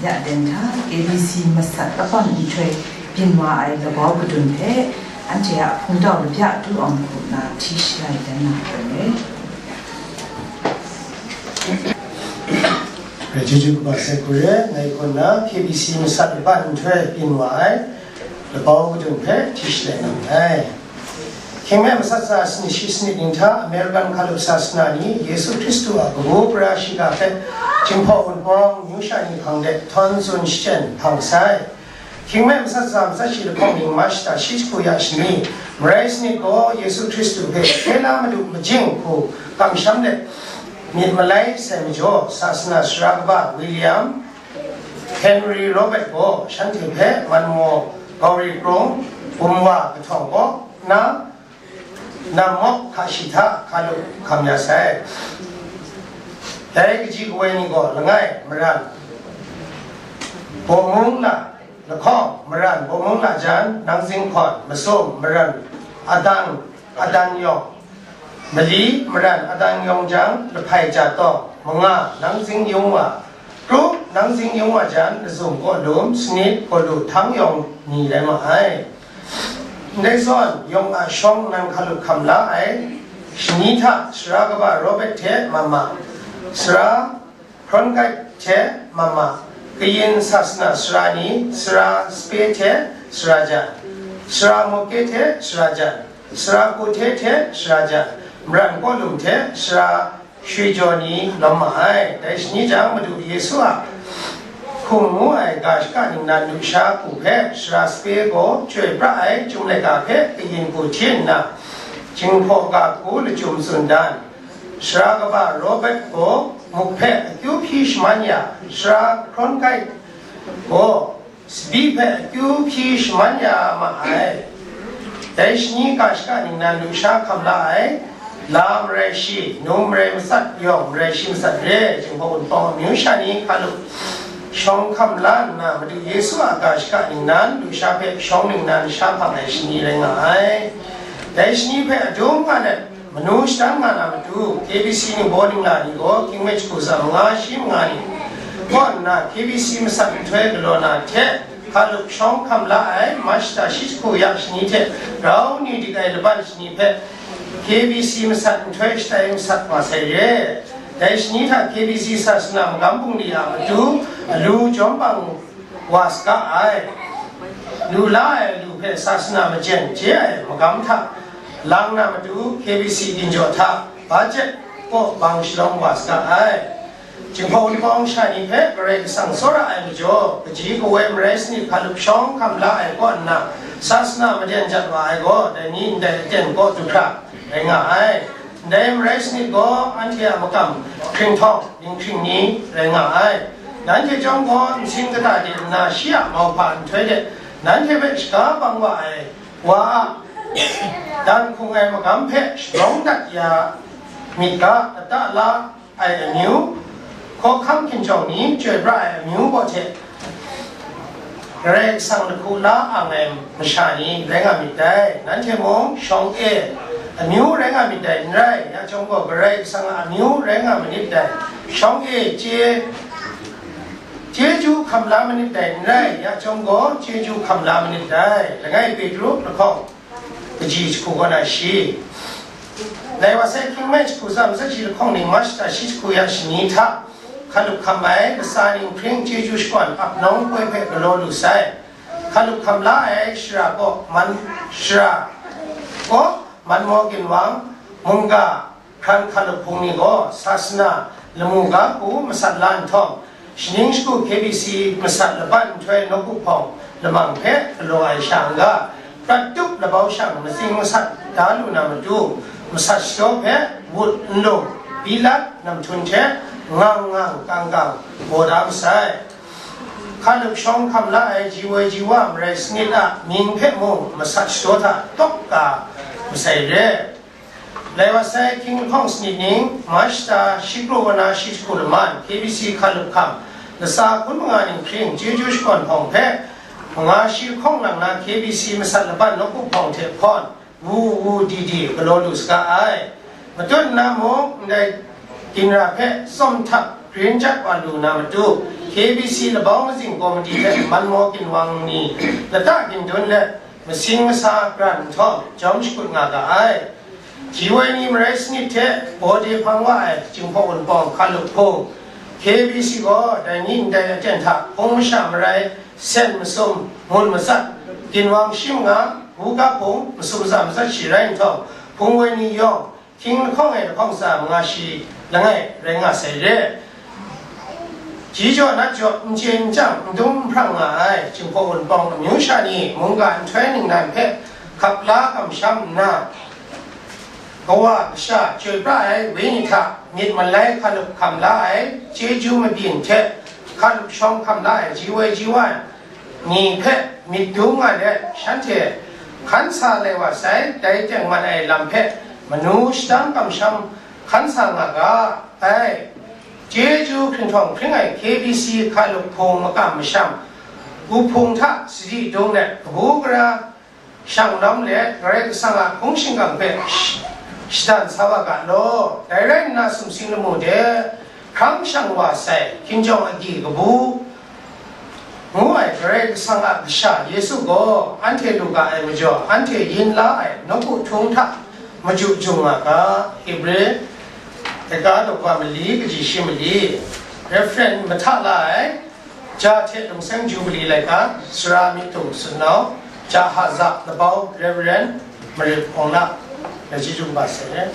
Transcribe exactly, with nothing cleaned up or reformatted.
Ya den hta, K B C masat lapang nhtoi byin wa ai labau kadun hpe, anhte a hpungtau labya du awng hku na hti shalai dan na hkrum e. Chyeju kaba sai hku re, ngai kaw na K B C masat lapang nhtoi byin wa ai labau kadun hpe hti shalai na ai. Hkying mi masat tsa sanit shi sanit ning hta American hkalup sasana ni Yesu Hkristu a kabu gara shiga hpe Jinghpaw Wunpawng amyu sha ni hpang de htawn tsun shachyen hpang sai. Hkying mi masat tsa matsat shi lahkawng ning March da shi jahku ya shani, marai sanit gaw Yesu Hkristu hpe hkye la Madu majing hku kamsham let myit malai sai majaw, sasana sara kaba William Henry Robert gaw shanhte hpe Manmaw Gauri Krung gumwa kahtawng kaw nna, Nam mawk hka shi hta hkalup hkam ya sai. Dai kaji kawai ni gaw langai maran Bawmung la, lahkawng maran Bawmung la jan, nang zinghkawn masum maran adang adan yawng, mali maran adang yawng jang, lahpai ja tawng, manga nang zingyung wa, kru nang zingyung wa jan, lazum kaw lum, sanit kaw lu htang yawng ni rai ma ai. Ndai zawn yawng a shawng nan hkalup hkam la ai, shani hta sara kaba Robert hte mama, sara Hkronkai hte mama, kayin sasana sara ni, sara sape hte sara jan, sara muke hte sara jan, sara kute hte sara jan, maran kawlum hte sara shwi jaw ni lawm ma ai. Dai shani jang Madu Yesu a hkum ngu ai ga shaka ningnan lusha hku hpe sara sape gaw chyoi pra ai Chyum laika hpe kayin hku hti nna, Jinghpaw ga hku lachyum tsun dan, sara kaba Robert gaw muk hpe akyu hpyi shaman ya, sara Hkronkai gaw sabi hpe akyu hpyi shaman ya ma ai. Dai shani ga shaka ningnan lusha hkam la ai, la marai shi, num marai matsat, yawng marai shi matsat re, Jinghpaw Wunpawng amyu sha ni hkalup shawng hkam la nna, Madu Yesu a ga shaka ningnan lusha hpe shawng ningnan sha hpang ai shani rai nga ai. Dai shani hpe adung nga let, manu shadang nga na matu, K B C ningbaw ningla ni gaw hkying mi jahku tsa manga shi manga ni kaw nna K B C masat nhtoi galaw na hte hkalup shawng hkam la ai, March da shi jahku ya shani hte rau ni dik ai laban shani hpe K B C masat nhtoi shatai masat wa sai re. Dai shani hta K B C sasana magam bungli a matu alu jawm bang wa saga ai. Lu la ai alu hpe sasana majen je ai magam hta lang na matu K B C ginjaw hta bajet kaw bang shalawm wa saga ai. Jinghpaw Wunpawng sha ni hpe Karai Kasang tsawra ai majaw, kaji kawai marai sanit hkalup shawng hkam la ai kaw nna, sasana maden jat wa ai gaw, dai ni ndai aten kaw du hkra rai nga ai. Ndai marai sanit gaw anhte a makam hkringhtawng dinghpring ni rai nga ai. Nanhte chyawm gaw nsin kata de nna shi a mauhpa nhtoi de nanhte hpe shaga bang wa ai wa a dan hkung ai magam hpe sharawng dat ya myit ga, lata la ai amyu, hkawhkam hkinjawng ni chyoi pra ai amyu gaw hte, Karai Kasang lahku la ang ai masha ni rai nga myit dai. Nanhte mung shawng e amyu rai nga myit dai, n rai, ya chyawm gaw, Karai Kasang a amyu rai nga manit dai. Shawng e chye, chyeju hkam la manit dai, n rai, ya chyawm gaw, chyeju hkam la manit dai. Langai Petru lahkawng kaji jahku kaw na shi. Dai wa sai hkying mi jahku tsa matsat shi lahkawng ni March da shi jahku ya shani hta hkalup hkam ai, latsa ninghpring chyeju shakawn ap nawng poi hpe galaw lu sai. Hkalup hkam la ai shara kaw man, shara kaw Manmaw Ginwang, mungga hkran hkalup hpung ni gaw sasana lamu ga hku masat la nhtawm, shaning shagu K B C masat laban nhtoi nawku hpawng lamang hpe galaw ai sha n-ga, prat tup labau shang matsing masat da lu na matu, masat shadaw hpe wut nlung, bilat namhtun hte ngang ngang kang kang gaw da masai. Hkalup shawng hkam la ai ji woi ji wa marai sanit a mying hpe mung masat shadaw hta tawk ka masai re. Lai wa sai hkying lahkawng sanit ning, March da shi kru wa na shi jahku laman, K B C hkalup hkam, latsa hkun manga ninghpring chyeju shakawn hpawng hpe, manga shi lahkawng lang na K B C masat laban nawku hpawng hte hpawn, wu wu di di galaw lu saga ai. Matut nna mung, ndai ginra hpe tsawm htap grin jat wa lu na matu, K B C labau mazing komiti hte manmaw ginwang ni lata gindun let masing masa kran nhtawm jawm shakut nga ga ai. G Y ni marai sanit hte bawde hpang wa ai Jinghpaw Wunpawng hkalup hpung, K B C gaw dai ni ndai aten hta hpung masha marai, sen masum, ngun matsat, ginwang shi manga, buga hpung, masum za matsat shi rai nhtawm, hpung woi ni yawng, hkying lahkawng e lahkawng tsa manga shi langai rai nga sai re. Ji jaw nat jaw n chye n chyang n dum n hprang nga ai Jinghpaw Wunpawng amyu sha ni mungga nhtoi ningnan hpe hkap la kamsham nna, kawa kasha chyoi pra ai wenyi hta myit malai hkalup hkam la ai chyeju mabyin hte hkalup shawng hkam la ai G Y G Y ni hpe myit dum nga let, shanhte hkan sa lai wa sai, dai tengman ai lam hpe manu shadang kamsham hkan sa nga ga ai. Chyeju hkringhtawng hpring ai K B C hkalup hpung makam masham, u hpung hta sadi dung let, kabu gara shang lawm let, Karai Kasang a hpung shingkang hpe sh-, shadan sa wa ga law. Dai rai nna, sumsing lamu de hkrang shang wa sai, hkinjawng agyi kabu ngu ai Karai Kasang a Kasha Yesu gaw anhte lu ga ai majaw, anhte yin la ai nawku htung hta maju jung nga ga. Hebre laika daw mali kaji shi mali, Reverend mahta la ai, ja hte lungseng Jubili laika, sara myit tum sunau, ja haza labau Reverend Marit Hpawng na, na chyeju kaba sai.